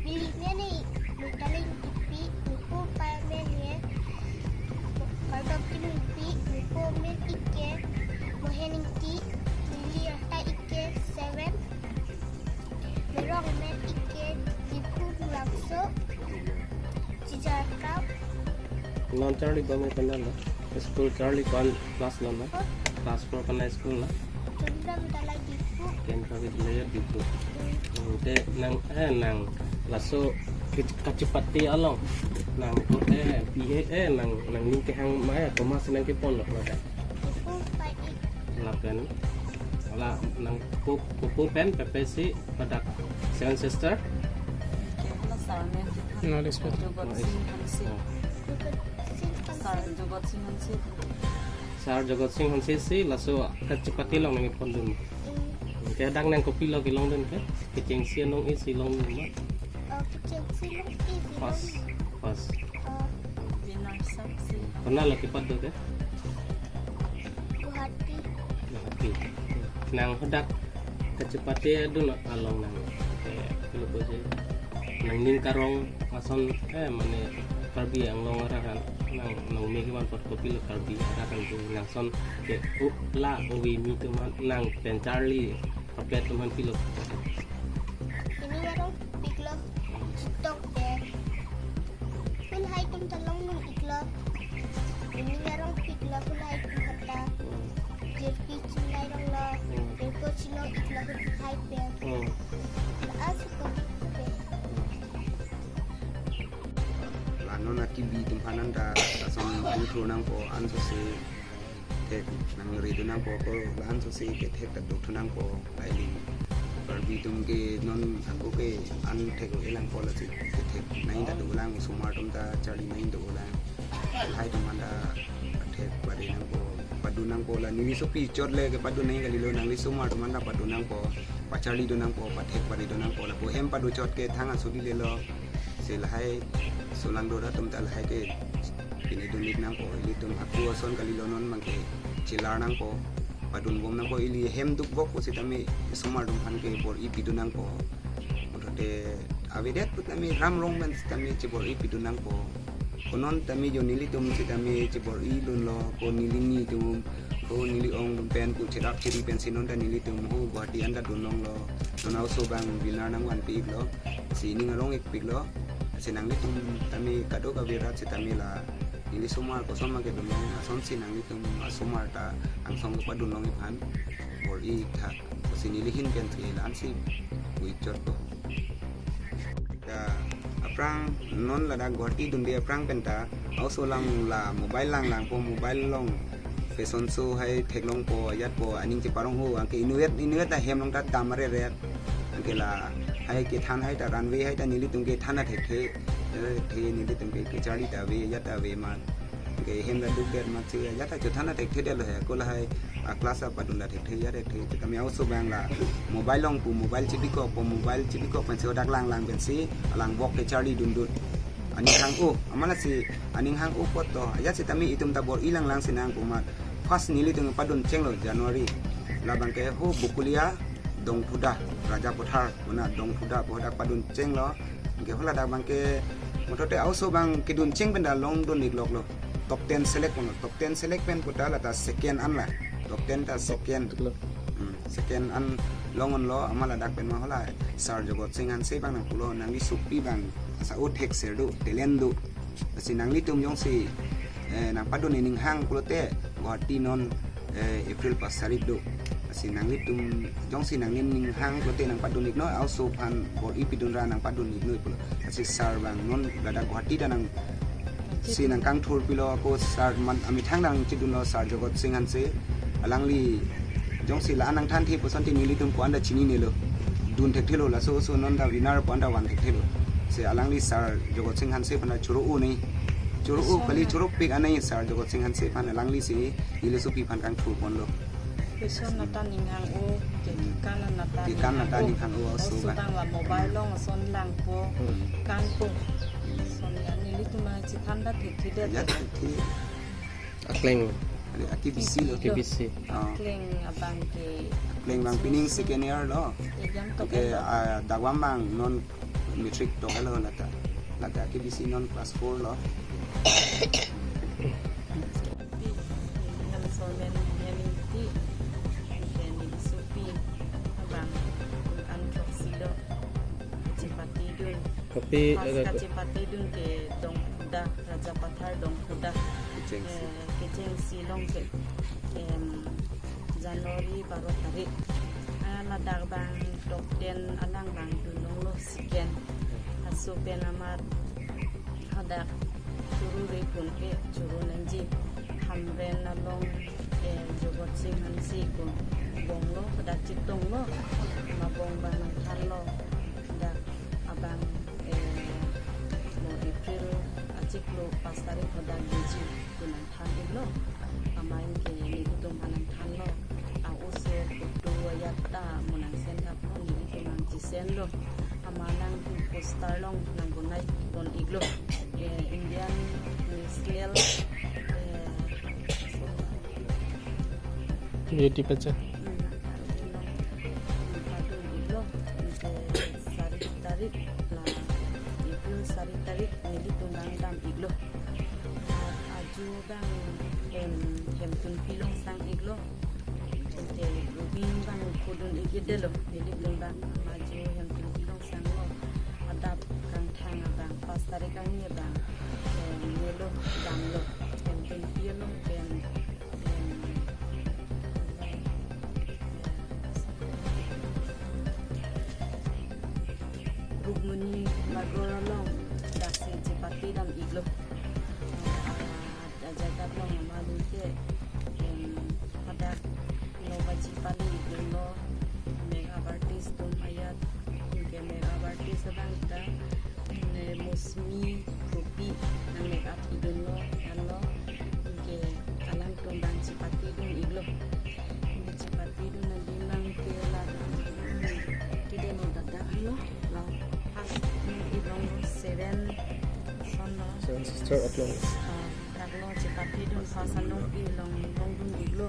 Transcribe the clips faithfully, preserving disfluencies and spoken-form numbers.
Lili amen e Lutalin Ingtipi, Mipu amen e Kardom Kinungpi, Mipo amen ik ke Mohen Ingti, Lili ata ik ke seven, Merong amen ik ke Dipu Langso, Chijarkap. Non charli bang e penang lo. School charli kon class lo na? Class four penang school na? Kendra Vidyalaya Dipu. Kendra Vidyalaya Dipu. Hmm, te nang, eh, nang laso kach-, kachepate along nang, eh, pi he, eh, nang, nangning kehang ma, eh, komat si nang kepon lo na? Dipu pai ik. Lapen la nang pu, pupu pen pepe si padak seven sister. Ke hala sar amen ke than. Not expected. Jogot Sing Hanse. Oh. Sar Jogot Sing Hanse. Sar Jogot Sing Hanse si laso kachepate along nangpondun. Ke hadak nang kopilo kelongdun ke? Kechengsi anong isi longdun ma? Oh, kechengsi anong isi. First, long. First. Oh. Winner sap si. Konat lo kepado ke? Guwahati. Guwahati. Nang hadak kachepate adun along nang, eh, kelo ko je, nangning karong ason, eh, mane Karbi Anglong arat aphan nang, nang me kevan apot kopilo Karbi arat aphan tu nang ason ke u-, la ove me atum aphan nang pen charli apet atum aphan pilo. Nangning arong piklo, chitok de. Phulhai atum ta longdun iklo. Nangning arong piklo phulhai atum hata. Hmm. Jirpi chinglai rong lo. Hmm. Jirpo chinglong iklo phulhai pen. Hmm. La-an si kopi pe. La non akibi atum aphan anta lason an thu nangpo, an so si thek nang ridun nangpo, ko la-an so si ke thek ta duk thu nangpo, laili. Karbi atum ke non ako ke an thek lo elang po, lasi ke thek nai ta duk lang, osomar atum ta charli nai duk lang. Lahai atum anta thek pari nangpo, padun nangpo, la neli sopi chot le kepadun nai kalilo, nangli osomar atum anta padun nangpo, pacharlidun nangpo, pathek paridun nangpo, lapu hem pado chot ke thang asudi lelo. Si lahai solang dora atum ta lahai ke pini dun ik nangpo, ilitum ako ason kalilo, non abang ke chelar nangpo, padun bom nangpo, ili hem duk bok pusitame osomar atum aphan ke bor-i pidun nangpo. Muthote avedet putame ram rong pen sitame chebor-i pidun nangpo. Ko non tame jo nelitum sitame chebor-i dunlo, ko neli ni atum, ko neli ong atum pen, ko cherap cheri pen si non ta nelitum ho Guwahati anta dun longlo. Non a-oso abang winner nangvanpi iklo. Si ning arong ik piklo. Si nanglitum tame kadokave arat sitame la neli osomar koson ma kedun long, ason si nanglitum osomar ta angsong kepadun long iphan bor-i ik tha. Si neli ahin pen si la-an si pu ik chot ko. Ta aphrang non ladak Guwahati dunde aphrang pen ta a-oso along la mobile lang langpo, mobile along fashion show hai theklongpo, ajatpo, aning cheparong ho, anke inutvet inutvet ta hem along ta dam areret. Anke lahai kethan hai ta, runway hai ta nelitum kethan ta thekthe, thekthe, nelitum ke kecharli ta ave, ajat ta ave ma. Ke hem ta dukdet amat si ajat ta chothan ta thekthedetlo he, ko lahai a-class apadun ta thekthe, ajat thekthe. Te kami a-oso abang la mobile along pu, mobile chibikokpo, mobile chibikok pensi hadak lang lang pensi alang bok kecharlidundun. Aning hang-o, amat lasi aning hang-o apot to, ajat sitame itum ta bor-i lang lang si nang pu amat. First nelitum padun chenglo January. Labang ke ho Bokolia, Dongthuda, Rajapathar, mane Dongthuda pu hadak padun chenglo. Anke haladak abang ke muthote a-oso abang kedun cheng pen ta longdun ikloklo. Top ten select ponlo. Top ten select pen puta lata second an la. Top ten ta second. Betul. Hmm, second an long-onlo, amat ladak pen ma hala Sar Jogot Sing Hanse abang nangpulo, nangli sopi abang asa o thekser do, talent do. Lasi nanglitum jongsi, eh, nangpadun ining hang pulote Guwahati non, eh, April pas tarik do. Lasi nanglitum jongsi nangning hang pulote nangpadun iknoi, a-oso aphan bor-i pidun ra nangpadun iknoi pulo. Lasi sar abang non ladak Guwahati ta nang si nangkangthur pilo, ako sar amat amethang nangchedunlo, Sar Jogot Sing Hanse. Alangli jongsi la-an nangthanthe puson te nelitum ko-an ta chininelo. Dun thekthelo, laso oso non ta winner ko-an ta van thekthelo. Si alangli Sar Jogot Sing Hanse aphan ta choro-o nei. Choro-o kali, choro-pik anei Sar Jogot Sing Hanse aphan, alangli si neli sopi aphan kangthur ponlo. Fashion anta ning hang-o, ke kekan anta ning hang-o, a-oso abang la mobile along ason langpo, kangpo. Ason ya nelitum ma chethantha thekthedet. Ya, thekthedet. Akleng. Ade, aki bisi lo. Aki bisi. Oh. Akleng abang ke. Akleng abang pining second year lo. Exam to. Oke, ah, dak abang non Matric tong helo lata. Lata ke bisi non class four lo. Pi, Hemsomen Hemingti, Hemingti Supi, abang an throksi lo, kachepatedun. Kopi, pas eh, kachepatedun ke Dongkhuda, Rajapathar Dongkhuda. Kechengsi. Eh, kechengsi along ke, em, January baro tarik. Ah, ladak abang top ten alang abang dunlonglo second. Laso pen amat hadak churu re pun ke churu nangji. Hamren along, eh, Jogot Sing Hanse ko bonglo, hadak chetonglo. Mabong abang nangthanlo. Hadak abang, eh, mo April achiklo pas tarik hadak doji ko nangthan iklo. Amat anke nelitum aphan nangthanlo. A-oso photo ajat ta mo nangsen thaplo, nelitum nangchesenlo. Amat nang poster along nangbonai pon iklo. Eh, Indian National, eh, Unity Pacha. Hmm, padun iklo. Anke sari tarik la, April sari tarik nelitum nangdam iklo. A-, ajo abang hem, Hemtunpi along sang iklo. Anke Rubin abang pudun ik-edetlo, nelitum abang ajo Hemtunpi along sanglo. Adap kangthang abang, pas tarik arni abang, em, nelo damlo. Hemtunpi along pen, em, Rukmini Nagar along daksi chepatedam iklo. Ah, ajaga along amat anke, em, hadak no baji pali dunlo, makeup artist atum ajat, anke makeup artist abang ta, em, Mosmi Rupi nang makeup idunlo, anlo, anke alangtum abang chepatedun iklo. Anke chepatedun nangdun abang ke la, kedeno dadak lo, la, pas, em, ilong seven, son lo. Seven sister of Lawrence. Ah, dak lo chepatedun pas anong pi long longdun iklo.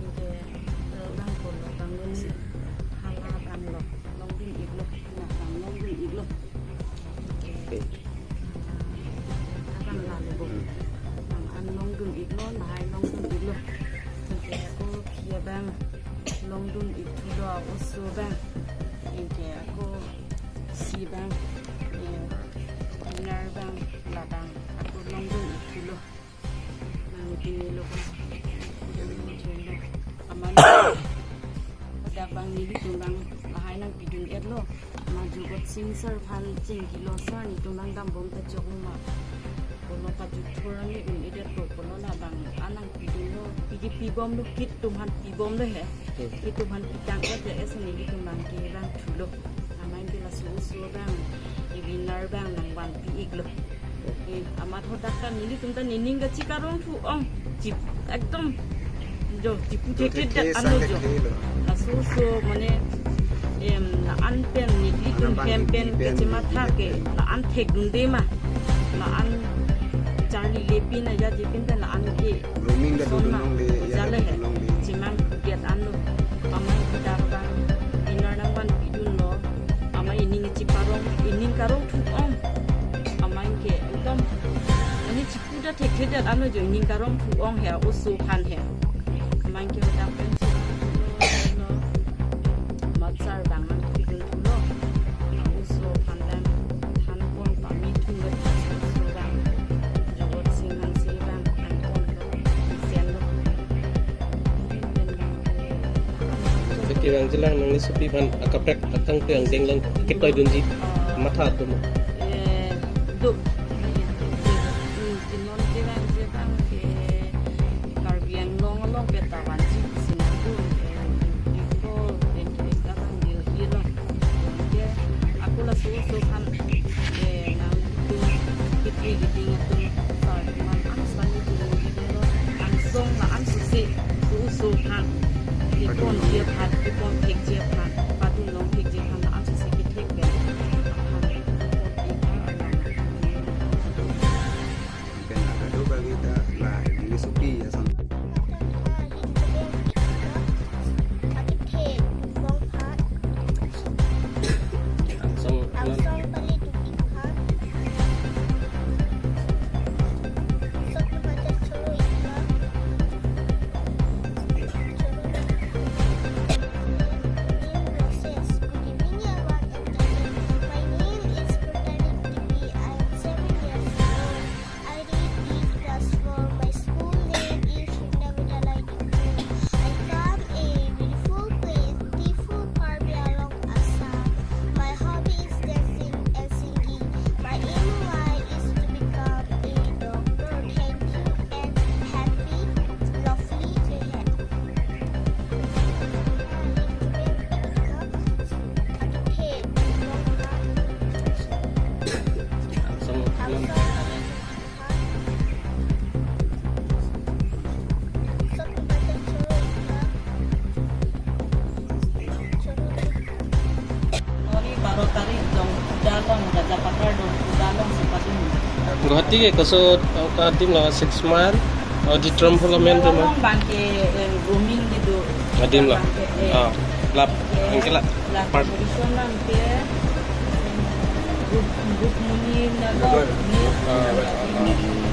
Anke, eh, bang ko lo bang lo ni hala bang lo longdun iklo. Na bang longdun iklo. Anke, okay. Abang lalo bo. Bang an longdun iklo, lahai longdun iklo. Anke ako kia bang longdun ikthulo, oso bang. Anke ako si bang, eh, Pinar bang, labang ako longdun ikthulo. Nang pini lo ko. Amat hadak bang nelitum bang lahai nangpidun-etlo. Amat Jogot Sing sir aphan chingkilo, sir, netum nangdambom ta choklo ma. Kono pajut thor ani un-edet ko, kono labang an nangpidunlo, pidi pibomlo, kit atum aphan pibomlo he. Hmm. Kit atum aphan pitang-et le ese nelitum bang ke bang thulo. Amat anke laso oso bang, e Pinar bang nangvanpi iklo. Eh, amat hadak ta nelitum ta nening kachikarong thu ong. Chip, ekdom jo, chipu thekthe det ano jo. Laso oso mane, em, la-an pen, nelitum hem pen kachematha ke, la-an thekdunde ma. La-an charlile pin ajat jepin pen la-an ke. Grooming ta son ma, dodun longle, ya jale he. Dodun longle. Chimang get ano. Amat hadak bang Pinar nangvanpidunlo. Amat nening chiparong, nening karong thu ong. Amat anke ekdom, mane chipu ta thekthe det ano jo, nening karong thu ong he, oso aphan he. Amat anke hadak pen si lo, lo. Amat sir bang nangpidun thulo. Oso aphan lang thanpon pame thu vet, oso bang. Jogot Sing Hanse bang thanponlo. Senlo. Kevangji lang, nangli sopi aphan akaprek akangpi angdeng lang ketoidunji matha atum. Eh, do. Hmm, non kevangji abang ke Karbi Anglong along ke ta vanji si nangtum, eh, iko, eh, ke abang Delhi along. Ke ako laso oso aphan, eh, nangtum kitri kiting atum, sa man an sani tum lo, angsong la-an suse, oso aphan. Ke ponji aphan, ke pon thekji aphan, padun long thekji aphan, la-an suse kethek pen aphan. Lapakar dong, Kuda along si patum. Guwahati ke koso, oh, ka adim lo, Six Mile, Auditorium Hall amen atum ma? Along abang ke, eh, grooming di do. Adim lo. Abang ke, eh, Ah, lap, eh, angke la. lap Part. Position abang ke, Ruk-, Rukmuni Nagar ni. Ah.